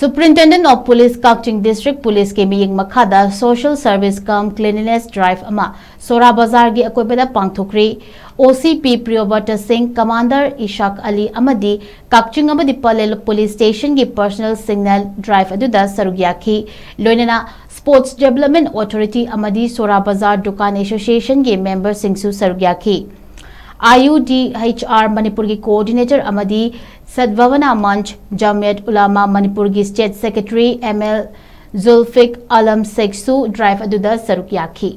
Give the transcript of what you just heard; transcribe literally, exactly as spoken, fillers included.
Superintendent of Police Kakching District Policeꯀꯤ ꯃꯤꯠꯌꯦꯡ ꯃꯈꯥꯗ Social Service cum Cleanliness Drive ꯑꯃ ꯁꯣꯔꯥ ꯕꯖꯥꯔꯒꯤ ꯑꯀꯣꯏꯕꯗ ꯄꯥꯡꯊꯣꯛꯈ꯭ꯔꯤ꯫ OCP ꯄ꯭ꯔꯤꯌꯣꯕ꯭ꯔꯇ ꯁꯤꯡ, Commander ꯏꯁꯥꯛ ꯑꯂꯤ ꯑꯃꯗꯤ ꯀꯛꯆꯤꯡ ꯑꯃꯗꯤ ꯄꯂꯦꯜ Police Stationꯒꯤ personnelꯁꯤꯡꯅ drive ꯑꯗꯨꯗ ꯁꯔꯨꯛ ꯌꯥꯈꯤ꯫ ꯂꯣꯏꯅꯅ Sports Development Authority ꯑꯃꯗꯤ ꯁꯣꯔꯥ ꯕꯖꯥꯔ Dukan Associationꯒꯤ memberꯁꯤꯡꯁꯨ ꯁꯔꯨꯛ ꯌꯥꯈꯤ꯫ IUDHR ꯃꯅꯤꯄꯨꯔꯒꯤ coordinator ꯑꯃꯗꯤ ꯁꯗꯚꯥꯕꯅꯥ ꯃꯟꯆ ꯖꯃꯤꯌꯠ ꯎꯂꯥꯃꯥ ꯃꯅꯤꯄꯨꯔꯒꯤ state secretary ML ꯖꯨꯜꯐꯤꯛ Alam ꯁꯦꯈꯁꯨ drive ꯑꯗꯨꯗ ꯁꯔꯨꯛ ꯌꯥꯈꯤ꯫